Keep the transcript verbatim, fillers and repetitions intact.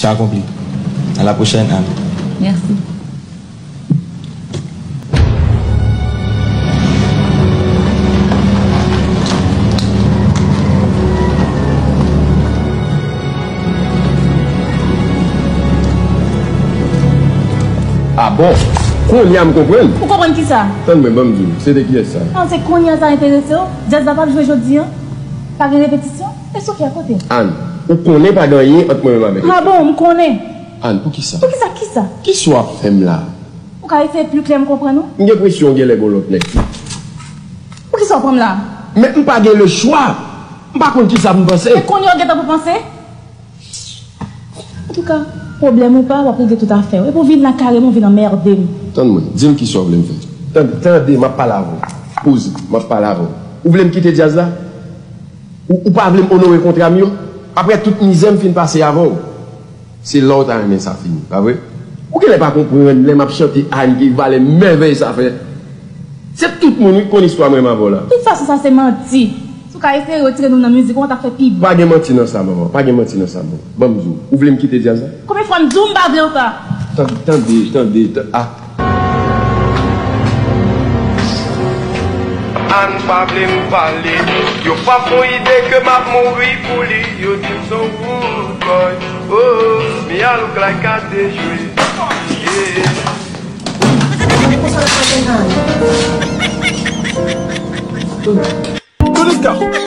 Accompli. À la prochaine, Anne. Merci. Ah bon? Kounye a m konprann. Ou konprann kisa? Tann mwen, ban m di w, se de kiyès sa? Ah, se kounye a sa enterese w? Djaz la p ap jwe jodi a? Pa gen repetisyon? E Sofia kote? Ann, ou konnen pa gen anyen ant mwen menm avèk. Ah bon, m konnen. Ann, poukisa? Poukisa kisa? Kisa w ap fè m la? Ou ka eseye pli klè m konprann ou? M gen enpresyon w genlè gen yon lòt nèg. Poukisa w pran m la? Men m pa gen lechwa. M pa konn kisa pou m panse. E kounye a w gentan pou panse? Antouka, pwoblèm ou pa, w ap regle tout afè w. Epi w vin la kareman, w vin anmède m. Tann mwen, di m kisa w vle m fè. Tande, tande, m ap pale avè w. Poze, m ap pale avè w. Ou vle m kite djaz la? Ou, ou pa vle m onore kontra m yo? Apre tout mizè m fin pase avè w, se la w ta renmen sa fini, pa vre? Ou genlè pa konprann lè m ap chante Ann ki valè mèvèy sa fè. Se tout moun wi k konn istwa mwen m avè w la. Tout fason sa se manti. Si w ka eseye retire nou nan mizik ou an, w t ap fè pi byen. Pa gen manti nan sa, manman. Pa gen manti nan sa, manman. Ban m di w. Ou vle m kite djaz la? Konbyen fwa m di w m pa vle w sa? Tande, tande, tande, tan- ah. Ann pa vle m pale. Yo pa fon ide ke m ap mouri pou li. Yo di m son rude boy. Oh, mi a look like a dejwe. Yeah. Toniska.